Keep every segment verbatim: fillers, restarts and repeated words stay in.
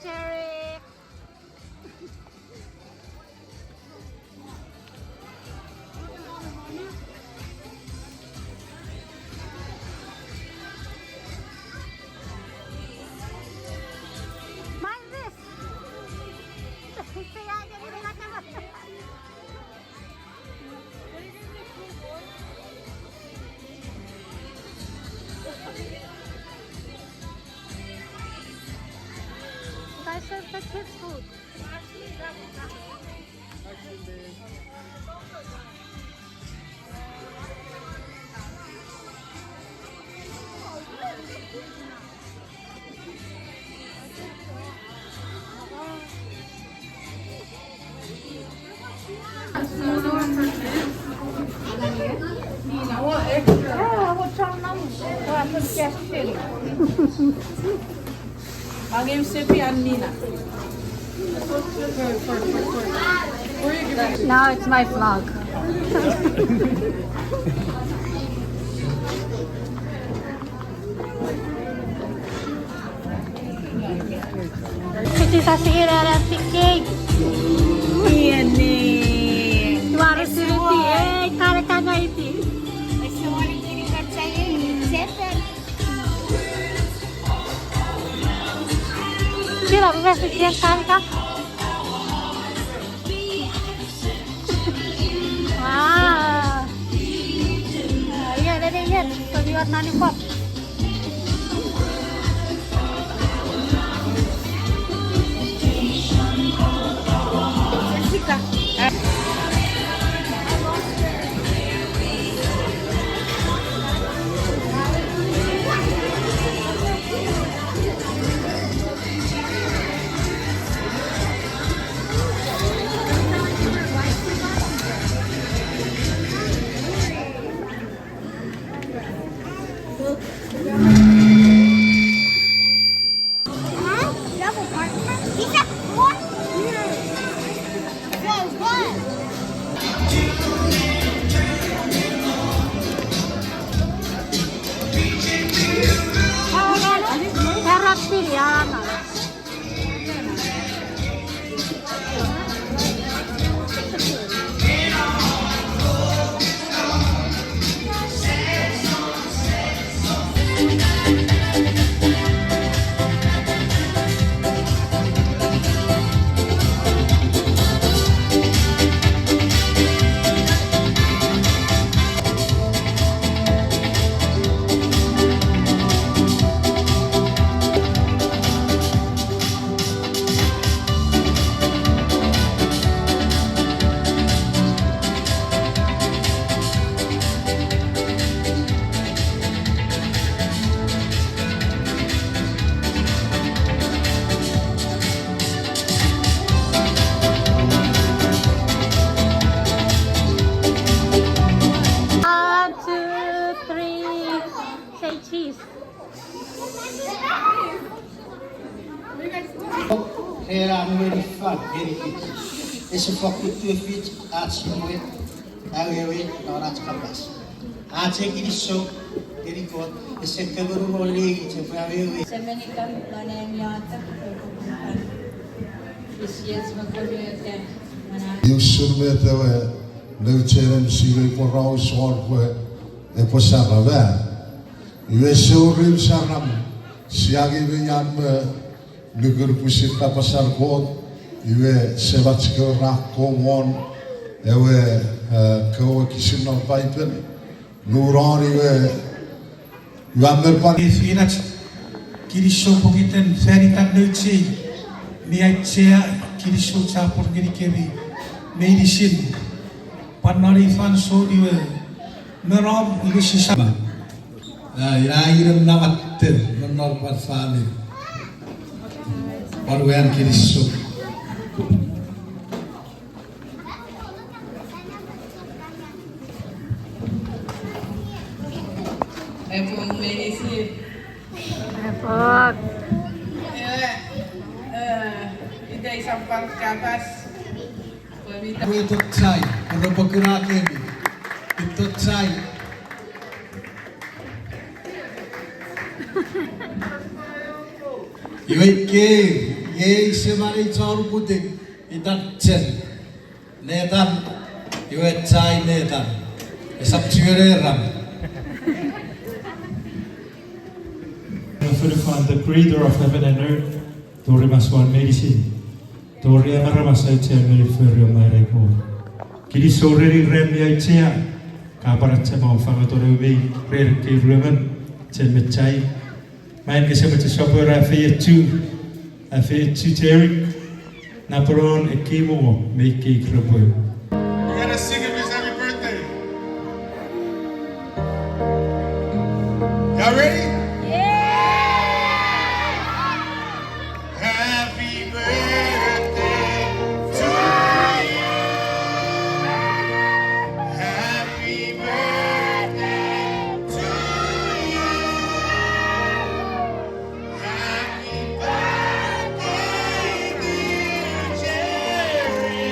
Jerry. Mind this. Guys, serve the kids food. Now it's my vlog. Kiti sa sige na na thinking. Iene. Tuare siriti, eh, kare kanga iti. Sila, buka sisian kare ka. Wow. Ah, iya, dadi iya. Pagi warna ni pop. One, two, three. Say cheese. Era ngeni fan ngeni kich. Ese fokkun tufich ach sipwe awewe non ach kapas. Ach kinisou ngeni Kot, ese kemuru ngeni kich epwe awewe. Semeni kan lon ami iotek. Isiet me konueta. Iusun met ewe nouch en siwei poraus won pwe epwe saram. Iwe ese wor eu saram, sia angei me ian me nukun pwisin kapasen Kot, iwe semach kewe ra akkom won ewe, eh, kewe wokisin non Paipen, nunon iwe, iwe a men pwan. Ifinach kinisou pokiten fan itan nouch ei, mi auchea kinisou chapur ngenikemi meinisin. Pwan non ei fansoun iwe, me nom iwe sisap. Ah, ina inen namaten, non non pwan famini. Pwan wean kinisou. Epwe meinisin. Epwe. Eh, eh, ita isap pwan kapas. Pwe itochai, pwe repwe kuna kemi. Itochai. Iwe ikei, Ei seman ei chon uputiw, itan Chen. Netan, iwe Chai Netan. Esap chiwen eran. Fonufan, the creator of heaven and earth, tori masouan meinisin, tori am aramas auchean me fori om maireiko. Kinisou ren ran mi auchea, ka pwan achema om fangoto ewe mei ren ekkei ruemon, Chen me Chai. Mwan, kese mochen sopweno, afeiochu, afeiochu Eric, napanapan ekkei mongo me ikei repwe. We're gonna sing him his happy birthday. Y'all ready? Happy birthday to you. Happy birthday to you. Happy birthday, dear Jerry.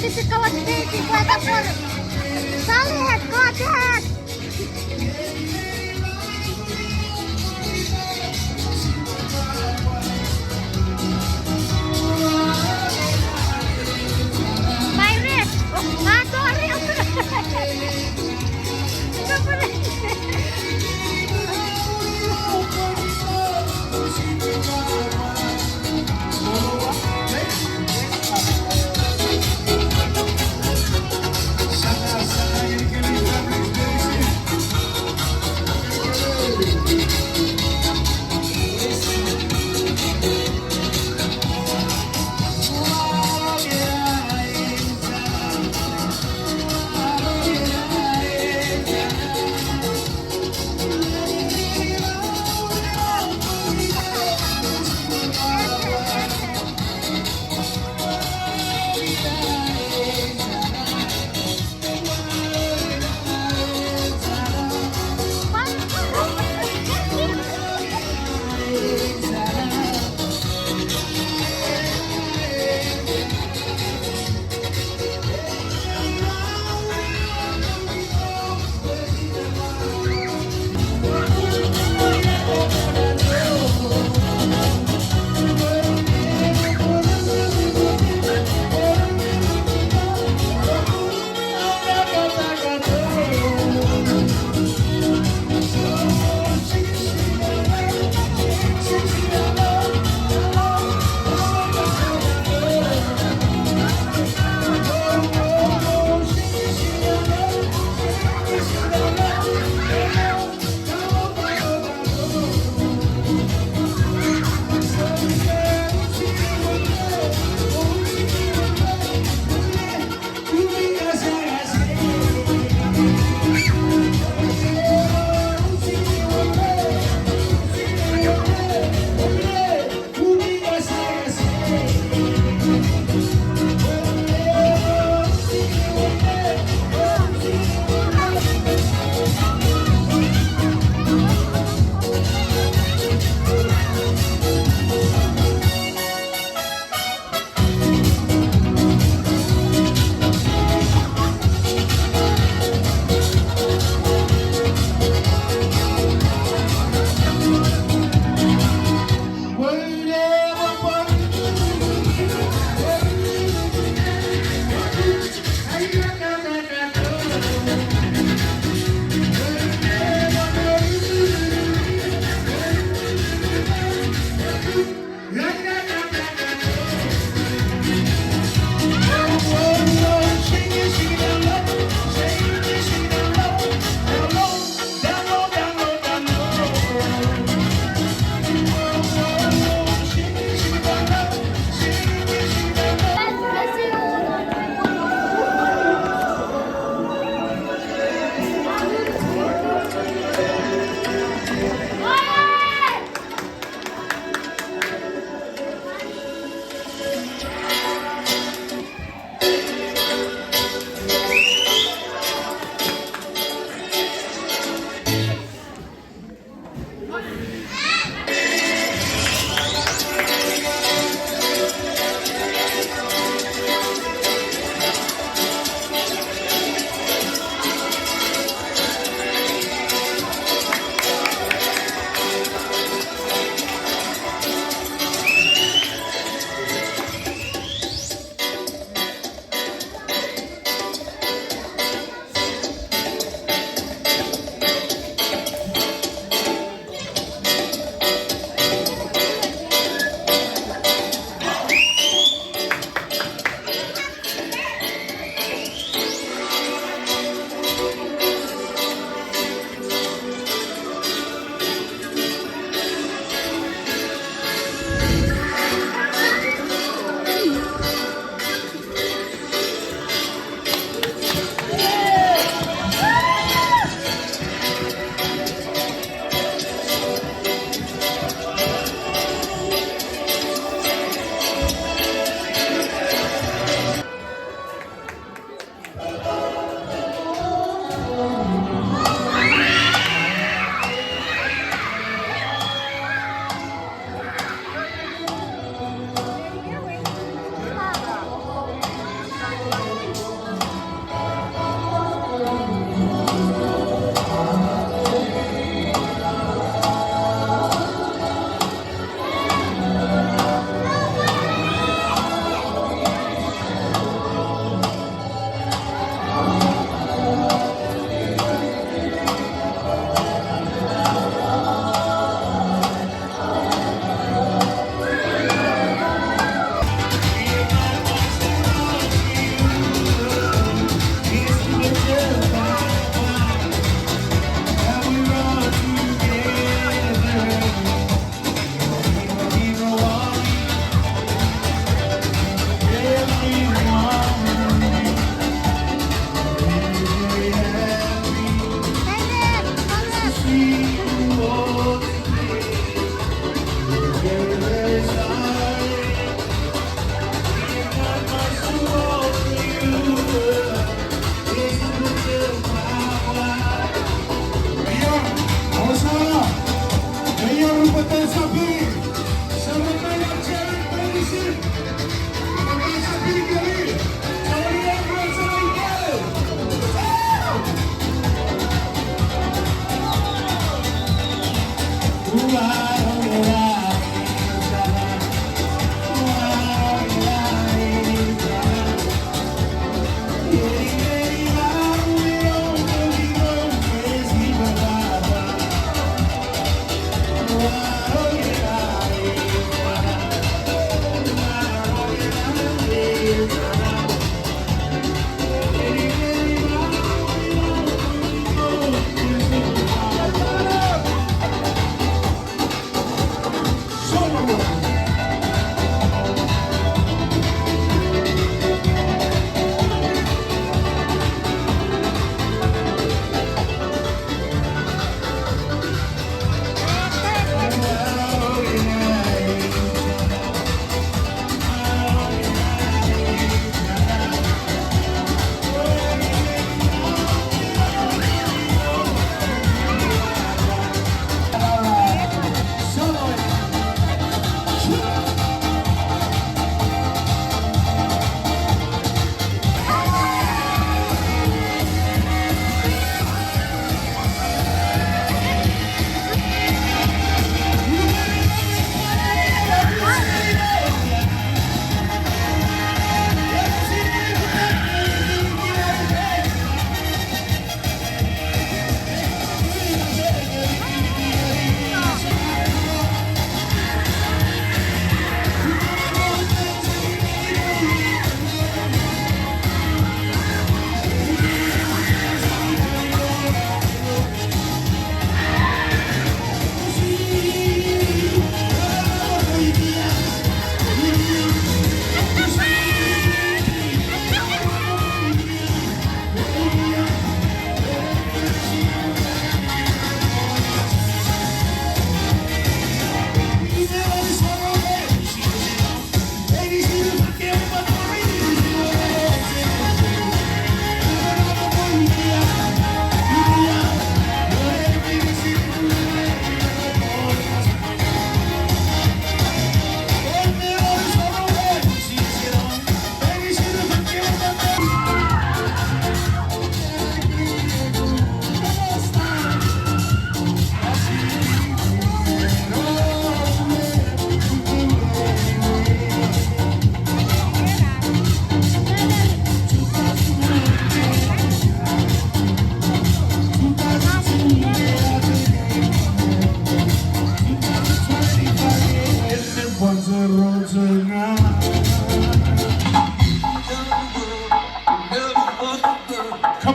Sisi, kawan, thank you, kawan, kawan. Sale, kawan. Pirate. Oh, ah, sorry.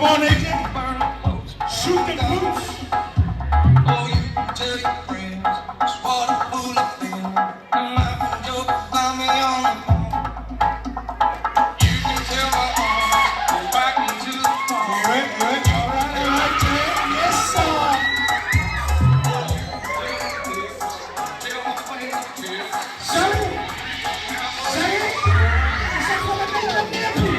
Come on, A J. Shoot the boots. Oh, you can tell your friends, just what a fool I've been. Laugh and joke, find me on the phone. You can tell my aunt, go back into the farm. All right, all right, all right, all right, Jay. Yes, sir. Tell my friends, tell Sari! Sari! Isa ko na kailan nepi?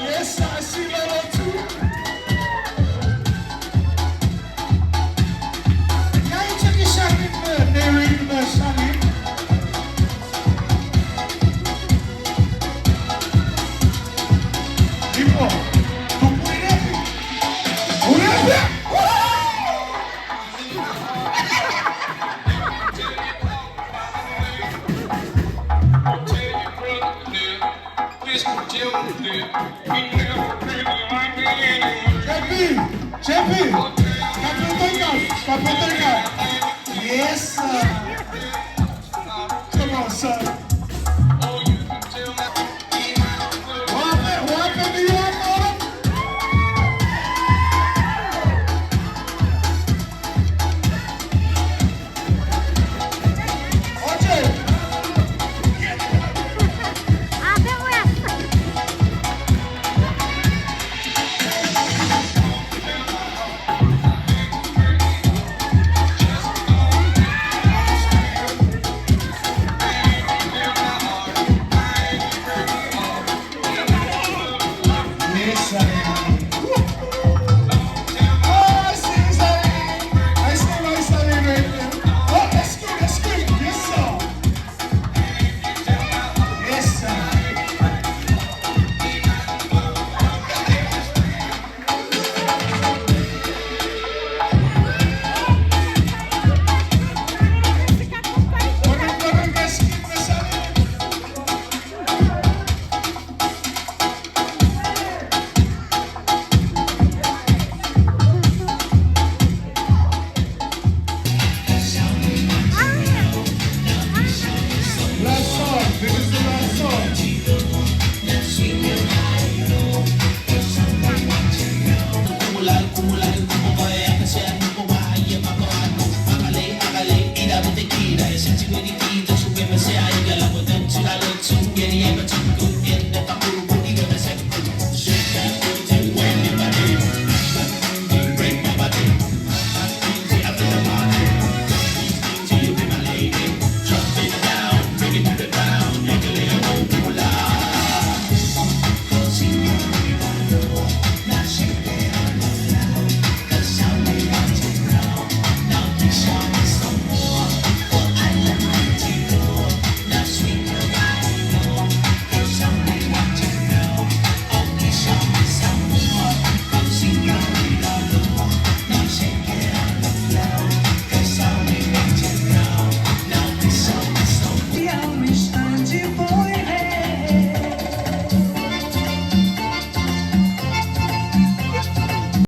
Yes, I see that one too. Ngang chok isakin me Neri me Sani. Ipo, tupu inepi. Unepe! J P, J P, kapeteka, kapeteka. Yes, sir.